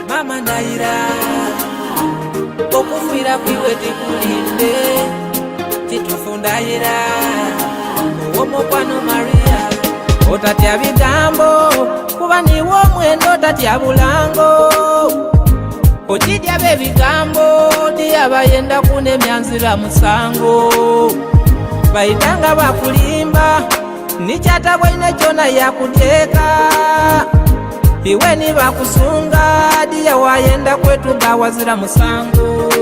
Mama ndayira okufiira kwiwe tikulinde kitufu ndayira owomukwano Maria otatya bigambo kuba niwe omwendo otatya bulango okidya bebigambo tiyabayenda kunemya nzira musango baitanga bakulimba nikyatabwaine kyona yakuteeka iwe nibakusunga diya wayenda kwetuga wazira musango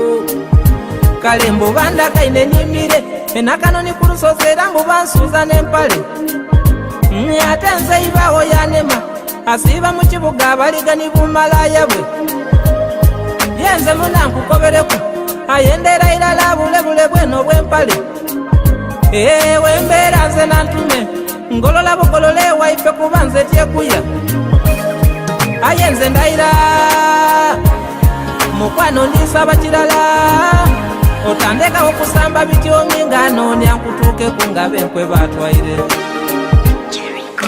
kale mbuba ndagaine nyimire enakanoni ku lusozi era mbuba nsuuza n'empale ate nze ibawo yanema asiiba mu kibuga abaligani bumalaya bwe yenze muna nkukobereku ayendera irala bulebule bweno bw'empale ewe embeera nze nantume ngolola bugolola ewaife kuba nze tyekuya aye nze ndayira mukwano ndisaba kirala otandekawo kusamba bityomi nga noonya nkutuukeku nga benkwe batwaire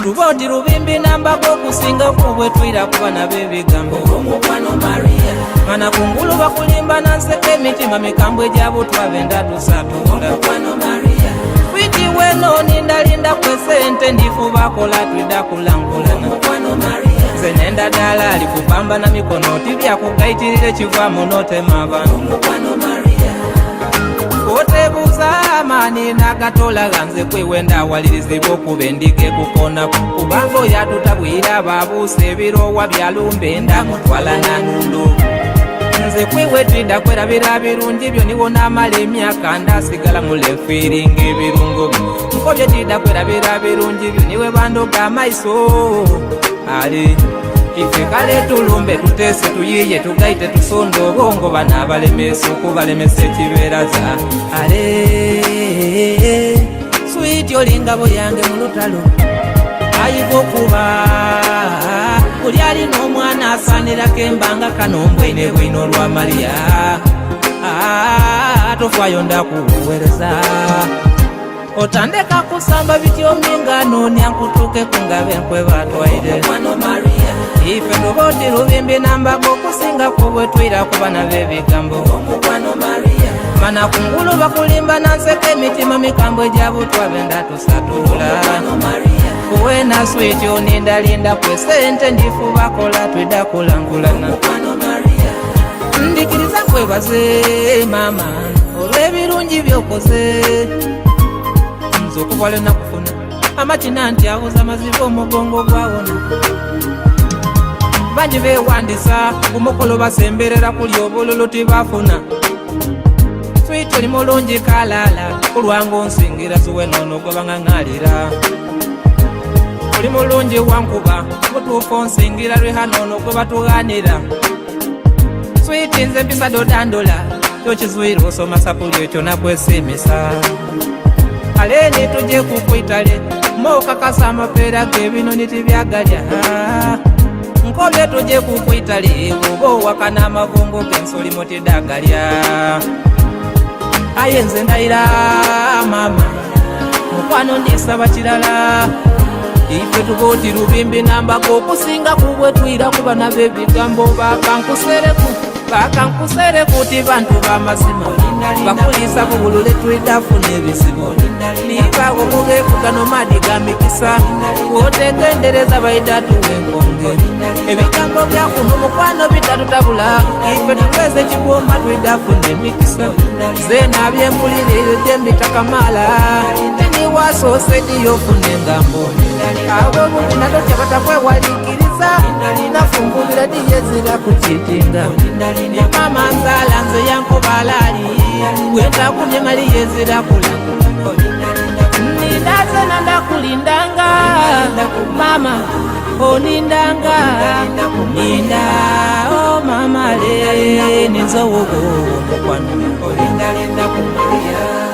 tuba oti lubimbi nambako okusinga ku bwe twira kuba nabo ebigambo omukwano maria mana kungulu bakulimba nanseka emitima mikambwe gyabutwa benda tusatunda omukwano maria fwiti weno nindalinda kwesente ndifubakola twida kulankulana omukwano maria nze nenda dala ali kupambana mikono tibyakugaitirire kivamu notema abantu omukwano maria otebuuza amaani nagatola ganze kwewenda awalirizibwa okuba endiga ekukonaku kubanga oyo atutabwira babuusa ebiroowa byalumba enda mutwala nanundu nze kwiwe twida kwerabira birungi byo niwo namala emyaka ndasigala mulefiiringa ebirungo byo nkobye twida kwerabira birungi byo niwe bandoga amaiso ali ife kale tulumbe tutese tuyiye tugaite tusonde obwongo bano abalemesa okubalemesa ekibeeraza ale switi olingabo yange mu lutalo ayiga okuba buli alina omwana asaanirako embanga kano mbwine bwino olwa mariya ah, tofaayo ndakuweereza otandeka kusamba bityo minga noonya nkutuuke ku ngabe nkwe batwaire ife tuba oti lubimbi nambako okusinga ku bwe twira kuba nabo ebigambo mana kungulu bakulimba nanseka emitima mikambwe gyabutwa benda tusatulula kuwena switi onindalinda kwe sente ndifubakola twida kulankulana ndikiriza kwebaze mama olw'ebirungi byokoze nze okuva lwe nakufuna amakina nti awoza amazibu omugongo gwawona bangi bewandisa ku mukolo basemberera kulya obululu tibafuna switi oli mulungi kalaala kulwangu nsingira zuwe noono gwe baŋaŋalira oli mulungi wankuba mutuufu onsingira lwehanono gwe batughanira switi nze mpisa dodandola kyokizwire osoma sapuli ekyo nakwesimisa aleni tuje kukwitale mokakasa amapeera gebinoni tibyagalya nkobye tuje kukwitale oba owakana amavungu gensoli mutidagalya aye nze ndayira mama mukwano ndisaba kirala ife tuba oti lubimbi nambako okusinga kubwe twira kuba nabo ebigambo bakankusereku bakankusereku ti bantu bamazima bakulisa bubulule twidafuna ebizibu nibawo mubekugano madi ga mikisa wotegendereza baida tuwe enkonge ebigambo byakuno mukwano bitatutabula ife tutweze ekigomba twidafuna emikisa zena byempulirire gyemitakamala teniwasoose diyofuna engambo abo buli natotya batakwewalikiriza nafumbubira diyezira kukitinga mama nzala nze yankubalali wetakumye mali yezira kula nindazena ndakulindanga mama onindanga ninda o oh mama le ninzowogo mukwano olindalinda ku Maria.